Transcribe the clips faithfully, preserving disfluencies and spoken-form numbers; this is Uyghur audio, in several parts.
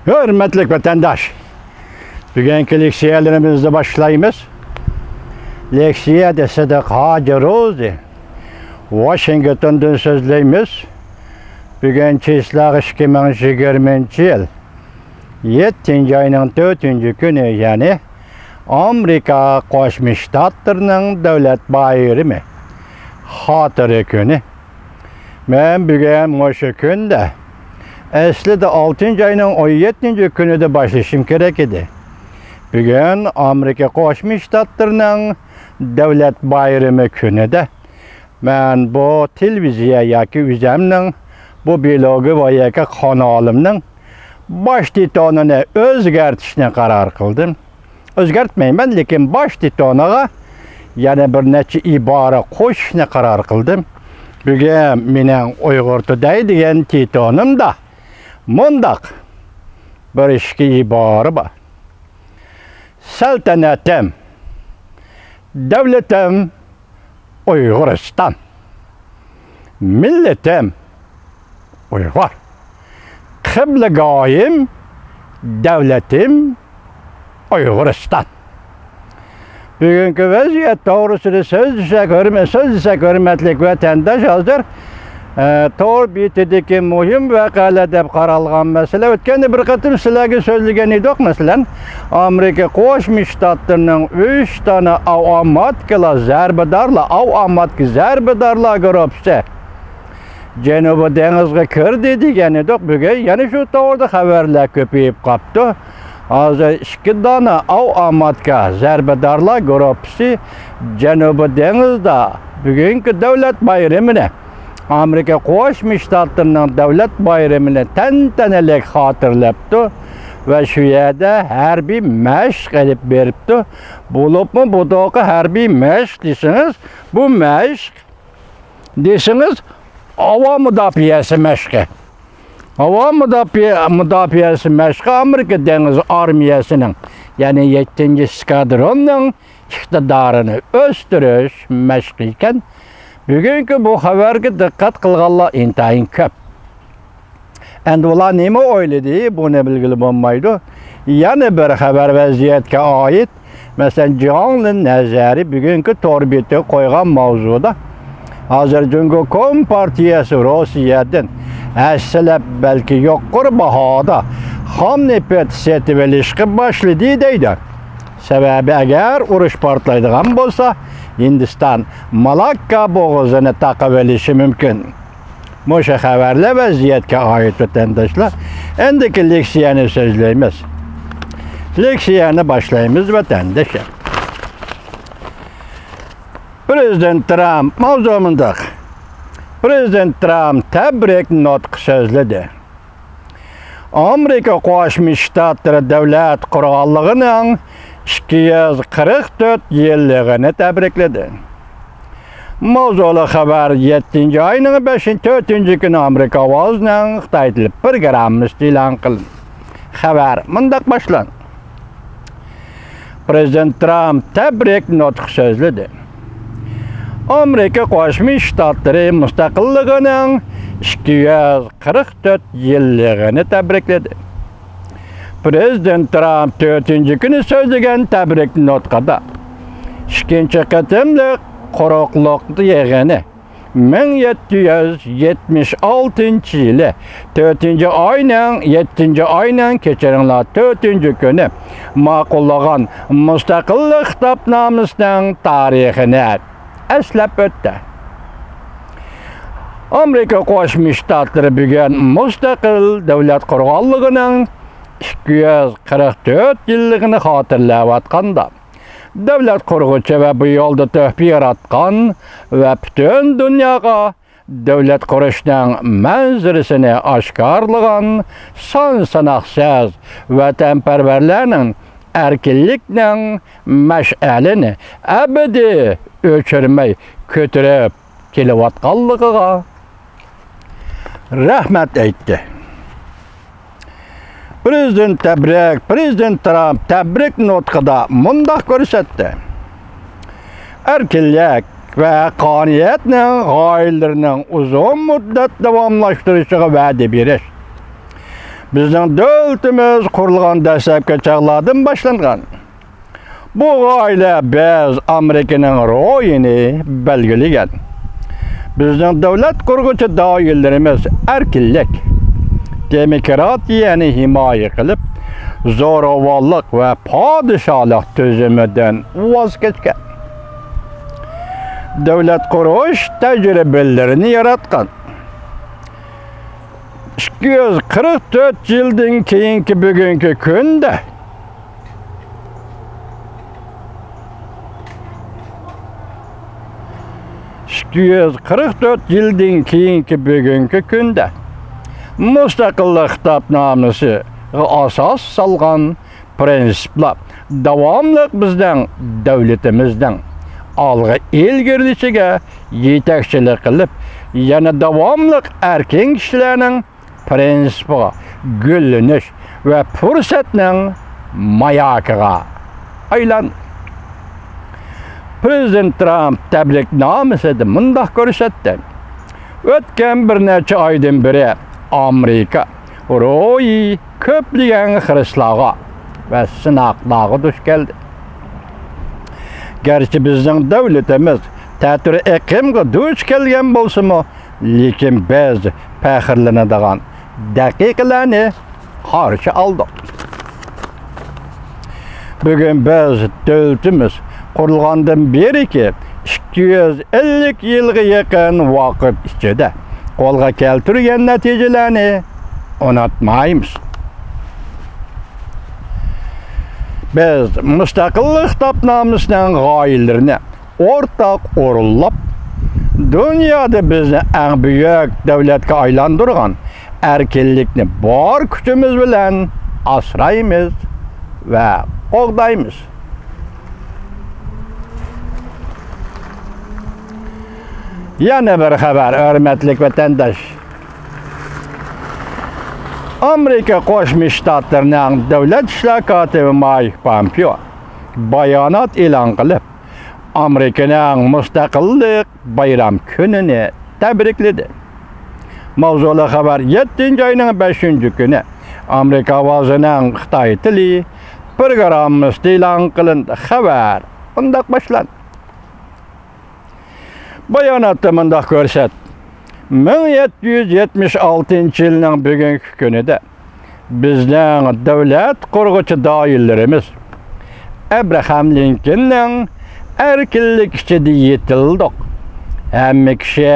ھۆرمەتلىك ۋەتەنداش، بۈگۈنكى لېكسىيەلىرىمىزنى باشلايمىز. لېكسىيەدە سىدىق ھاجى روزى، ۋاشىنگتوندىن سۆزلەيمىز. بۈگۈن چىسلاغ ئىككى مىڭ يىگىرمىنچى يىل يەتتىنچى ئاينىڭ تۆتىنچى كۈنى، يەنى ئامېرىكا قوشما شتاتلىرىنىڭ دۆلەت بايرىمى، خاتىرە كۈنى. مەن بۈگۈن مۇشۇ كۈندە، ئەسلىدە ئالتىنچى ئاينىڭ ئون يەتتىنچى كۈنىدە باشلىشىم كېرەك ئىدى. بۈگۈن ئامېرىكا قوشما شتاتلىرىنىڭ دۆلەت بايرىمى كۈنىدە مەن بۇ تېلېۋىزىيە ياكى ئۆزەمنىڭ بۇ بىلوگى ۋە ياكى قانالىمنىڭ باش تىتونىنى ئۆزگەرتىشنى قارار قىلدىم. ئۆزگەرتمەيمەن، لېكىن باش تىتونىغا يەنە بىر نەچچە ئىبارە قوشۇشنى قارار قىلدىم. بۈگۈن مېنىڭ ئۇيغۇر تۇدەي دېگەن تىتونۇمدا مۇنداق بىر ئىككى ئىبارە بار. سەلتەنەتىم، دۆلىتىم ئۇيغۇرىستان. مىللىتىم ئۇيغۇر. قىبلىگاھىم، دۆلىتىم ئۇيغۇرىستان. بۈگۈنكى ۋەزىيەت توغرىسىدا سۆزلىسەك، ھۆرمە-، سۆزلىسەك، ھۆرمەتلىك ۋەتەنداش، ھازىر، ئە، تور بېتىدىكى مۇھىم ۋەقەلەر دەپ قارالغان مەسىلە. ئۆتكەندە بىر قېتىم سىلەرگە سۆزلىگەن ئىدۇق، مەسىلەن، ئامېرىكا قوشما شتاتلىرىنىڭ ئۈچ دانە ئاۋاماتكىلار، زەربىدارلار، ئاۋاماتكا زەربىدارلار گۇرۇپپىسى جەنۇبىي دېڭىزغا كىردى دېگەن ئىدۇق. بۈگۈن يەنە شۇ توغرىدا خەۋەرلەر كۆپىيىپ قاپتۇ. ھازىر ئىككى دانە ئاۋاماتكا زەربىدارلار گۇرۇپپىسى جەنۇبىي دېڭىزدا بۈگۈنكى دۆلەت بايرىمىنى، ئامېرىكا قوشما شتاتلىرىنىڭ دۆلەت بايرىمىنى تەنتەنىلىك خاتىرىلەپتۇ ۋە شۇ يەردە ھەربىي مەشىق ئېلىپ بېرىپتۇ. بولۇپمۇ بۇ دورىقى ھەربىي مەشىق دېسىڭىز، بۇ مەشىق دېسىڭىز، ھاۋا مۇداپىئەسى مەشقى. ھاۋا مۇداپىئە-، مۇداپىئەسى مەشقى ئامېرىكا دېڭىز ئارمىيەسىنىڭ، يەنى يەتتىنچى ئىسكادروننىڭ ئىقتىدارىنى ئۆستۈرۈش مەشقى ئىكەن. بۈگۈنكى بۇ خەۋەرگە دىققەت قىلغانلار ئىنتايىن كۆپ. ئەمدى ئۇلار نېمە ئويلىدى، بۇنى بىلگىلى بولمايدۇ. يەنە بىر خەۋەر ۋەزىيەتكە ئائىت. مەسىلەن، جياڭلىن نەزەرى بۈگۈنكى تور بېتىگە قويغان ماۋزۇدا، ھازىر جۇڭگو كومپارتىيەسى روسىيەدىن ھەسسىلەپ، بەلكى يۇقىرى باھادا خام نېفىت سېتىۋېلىشقا باشلىدى دەيدۇ. سەۋەبى، ئەگەر ئۇرۇش پارتلايدىغان بولسا، ھىندىستان مالاككا بوغۇزىنى تاقىۋېلىشى مۇمكىن. مۇشۇ خەۋەرلەر ۋەزىيەتكە ئائىت، ۋەتەنداشلار. ئەندىكى لېكسىيەنى سۆزلەيمىز. لېكسىيەنى باشلايمىز، ۋەتەنداشلار. پرېزىدېنت ترامپ، ماۋزۇ مۇنداق. پرېزىدېنت ترامپ تەبرىك نۇتقى سۆزلىدى. ئامېرىكا قوشما شتاتلىرى دۆلەت قۇرغانلىقىنىڭ ئىككى يۈز قىرىق تۆت يىللىقىنى تەبرىكلىدى. ماۋزۇلۇق خەۋەر يەتتىنچى ئاينىڭ بەشىنچى، تۆتىنچى كۈنى ئامېرىكا ئاۋازىنىڭ خىتاي تىلى پروگراممىسىدا ئېلان قىلىندى. خەۋەر مۇنداق باشلاندى. پرېزىدېنت ترامپ تەبرىك نۇتقى سۆزلىدى. ئامېرىكا قوشما شتاتلىرى مۇستەقىللىقىنىڭ ئىككى يۈز قىرىق تۆت يىللىقىنى تەبرىكلىدى. پرېزىدېنت ترامپ تۆتىنچى كۈنى سۆزلىگەن تەبرىك نۇتقىدا، ئىككىنچى قېتىملىق قۇرۇقلۇق يىغىنى، مىڭ يەتتە يۈز يەتمىش ئالتىنچى يىلى تۆتىنچى ئاينىڭ، يەتتىنچى ئاينىڭ، كەچۈرۈڭلار، تۆتىنچى كۈنى ماقۇللىغان مۇستەقىللىق خىتابنامىسىنىڭ تارىخىنى ئەسلەپ ئۆتتى. ئامېرىكا قوشما شتاتلىرى بۈگۈن مۇستەقىل دۆلەت قۇرغانلىقىنىڭ ئىككى يۈز قىرىق تۆت يىللىقىنى خاتىرىلەۋاتقاندا، دۆلەت قۇرغۇچى ۋە بۇ يولدا تۆھپە ياراتقان ۋە پۈتۈن دۇنياغا دۆلەت قۇرۇشنىڭ مەنزىرىسىنى ئاشكارىلىغان سان ساناقسىز ۋەتەنپەرۋەرلەرنىڭ ئەركىنلىكنىڭ مەشئەلىنى ئەبەدىي ئۆچۈرمەي كۆتۈرۈپ كېلىۋاتقانلىقىغا رەھمەت ئېيتتى. پرېزىدېنت تەبرىك، پرېزىدېنت ترامپ تەبرىك نۇتقىدا مۇنداق كۆرسەتتى: ئەركىنلىك ۋە ھەققانىيەتنىڭ غايىلىرىنىڭ ئۇزۇن مۇددەت داۋاملاشتۇرۇشىغا ۋەدە بېرىش، بىزنىڭ دۆلىتىمىز قۇرۇلغان دەسلەپكى چاغلاردىن باشلانغان بۇ غايىلە بىز ئامېرىكىنىڭ روھىنى بەلگىلىگەن. بىزنىڭ دۆلەت قۇرغۇچى دائىرىلىرىمىز ئەركىنلىك، دېموكراتىيەنى ھىمايە قىلىپ، زوراۋانلىق ۋە پادىشاھلىق تۈزۈمىدىن ۋاز كەچكەن. دۆلەت قۇرۇش تەجرىبىلىرىنى ياراتقان. ئىككى يۈز قىرىق تۆت يىلدىن كېيىنكى بۈگۈنكى كۈندە، ئىككى يۈز قىرىق تۆت يىلدىن كېيىنكى بۈگۈنكى كۈندە مۇستەقىللىق خىتابنامىسىغا ئاساس سالغان پىرىنسىپلار داۋاملىق بىزنىڭ دۆلىتىمىزنىڭ ئالغا ئىلگىرىلىشىگە يېتەكچىلىك قىلىپ، يەنە داۋاملىق ئەركىن كىشىلەرنىڭ پىرىنسىپىغا گۈللىنىش ۋە پۇرسەتنىڭ ماياكىغا ئايلاندى. پىرېزىدېنت ترامپ تەبرىكنامىسىدە مۇنداق كۆرسەتتى: ئۆتكەن بىر نەچچە ئايدىن بېرى ئامېرىكا روھى كۆپلىگەن خىرىسلارغا ۋە سىناقلارغا دۇچ كەلدى. گەرچە بىزنىڭ دۆلىتىمىز تەتۈر ئېقىمغا دۇچ كەلگەن بولسىمۇ، لېكىن بىز پەخىرلىنىدىغان دەقىقىلەرنى قارشى ئالدۇق. بۈگۈن بىز دۆلىتىمىز قۇرۇلغاندىن بېرىكى ئىككى يۈز ئەللىك يىلغا يېقىن ۋاقىت ئىچىدە قولغا كەلتۈرگەن نەتىجىلەرنى ئۇنتۇمايمىز. بىز مۇستەقىللىق خىتابنامىسىنىڭ غايىلىرىنى ئورتاق ئورۇنلاپ، دۇنيادا بىزنى ئەڭ بۈيۈك دۆلەتكە ئايلاندۇرغان ئەركىنلىكنى بار كۈچىمىز بىلەن ئاسرايمىز ۋە قوغدايمىز. يەنە بىر خەۋەر، ھۆرمەتلىك ۋەتەنداش. ئامېرىكا قوشما شتاتلىرىنىڭ دۆلەت ئىشلار كاتىپى مايك پامپېئو بايانات ئېلان قىلىپ، ئامېرىكىنىڭ مۇستەقىللىق بايرام كۈنىنى تەبرىكلىدى. ماۋزۇلۇق خەۋەر: يەتتىنچى ئاينىڭ بەشىنچى كۈنى ئامېرىكا ئاۋازىنىڭ خىتاي تىلى پروگراممىسىدا ئېلان قىلىندى. خەۋەر مۇنداق باشلاندى. باياناتتا مۇنداق كۆرسەت: مىڭ يەتتە يۈز يەتمىش ئالتىنچى يىلنىڭ بۈگۈنكى كۈنىدە بىزنىڭ دۆلەت قۇرغۇچى دائىرىلىرىمىز ئەبراھام لىنكولننىڭ ئەركىنلىك ئىچىدە يېتىلدۇق، ھەممە كىشى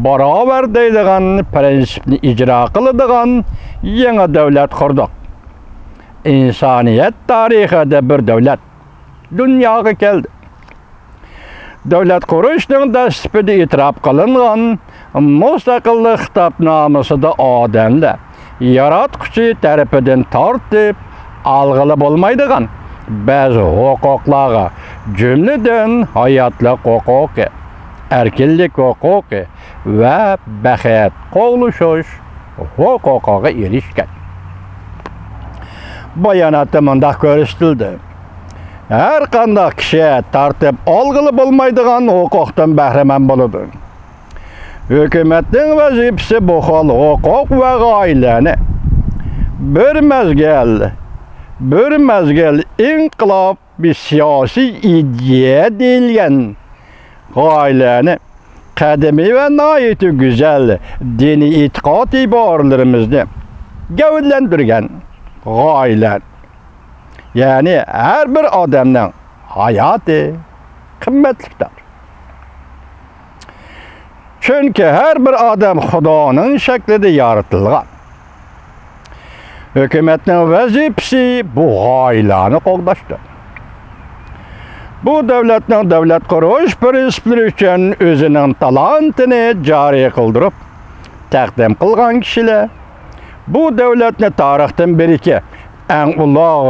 باراۋەر دەيدىغان پىرىنسىپنى ئىجرا قىلىدىغان يېڭى دۆلەت قۇردۇق. ئىنسانىيەت تارىخىدا بىر دۆلەت دۇنياغا كەلدى. دۆلەت قۇرۇشنىڭ دەسلىپىدە ئېتىراپ قىلىنغان مۇستەقىللىق خىتابنامىسىدا ئادەملەر ياراتقۇچى تەرىپىدىن تارتىپ ئالغىلى بولمايدىغان بەزى ھوقۇقلارغا، جۈملىدىن ھاياتلىق ھوقۇقى، ئەركىنلىك ھوقۇقى ۋە بەخت قوغلىشىش ھوقۇقىغا ئېرىشكەن. باياناتتا مۇنداق كۆرسىتىلدى: ھەر قانداق كىشى تارتىپ ئالغىلى بولمايدىغان ھوقۇقتىن بەھرىمەن بولىدۇ. ھۆكۈمەتنىڭ ۋەزىپىسى بۇ خىل ھوقۇق ۋە غايىلەرنى بىر مەزگىل، بىر مەزگىل ئىنقىلاب سىياسىي ئىدىيە دېيىلگەن غايىلەرنى، قەدىمىي ۋە ناھايىتى گۈزەل دىنىي ئېتىقاد ئىبارىلىرىمىزنى گەۋدىلەندۈرگەن غايىلەر، يەنى ھەر بىر ئادەمنىڭ ھاياتى قىممەتلىكتۇر. چۈنكى ھەر بىر ئادەم خۇدانىڭ شەكلىدە يارىتىلغان. ھۆكۈمەتنىڭ ۋەزىپىسى بۇ غايىلەرنى قوغداشتۇر. بۇ دۆلەتنىڭ دۆلەت قۇرۇش پىرىنسىپلىرى ئۈچۈن ئۆزىنىڭ تالانتىنى جارى قىلدۇرۇپ تەقدىم قىلغان كىشىلەر بۇ دۆلەتنى تارىختىن بېرىكى ئەڭ ئۇلۇغ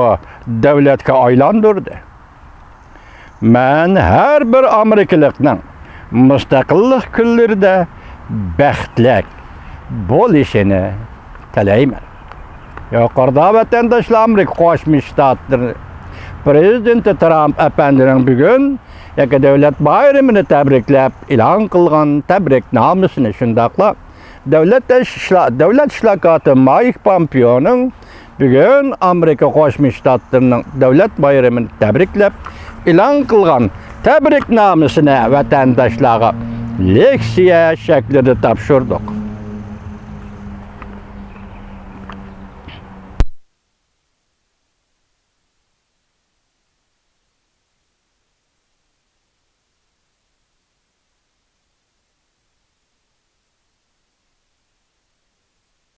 دۆلەتكە ئايلاندۇردى. مەن ھەر بىر ئامېرىكىلىقنىڭ مۇستەقىللىق كۈنلىرىدە بەختلىك بولۇشىنى تىلەيمەن. يۇقىرىدا ۋەتەنداشلار ئامېرىكا قوشما شتاتلىرى پىرېزىدېنتى ترامپ ئەپەندىنىڭ بۈگۈن ياكى دۆلەت بايرىمىنى تەبرىكلەپ ئېلان قىلغان تەبرىكنامىسىنى، شۇنداقلا دۆلەت ئىشلا-، دۆلەت ئىشلار كاتىپى مايك پومپېئونىڭ بۈگۈن ئامېرىكا قوشما شتاتلىرىنىڭ دۆلەت بايرىمىنى تەبرىكلەپ ئېلان قىلغان تەبرىكنامىسىنى ۋەتەنداشلارغا لېكسىيە شەكلىدە تاپشۇردۇق.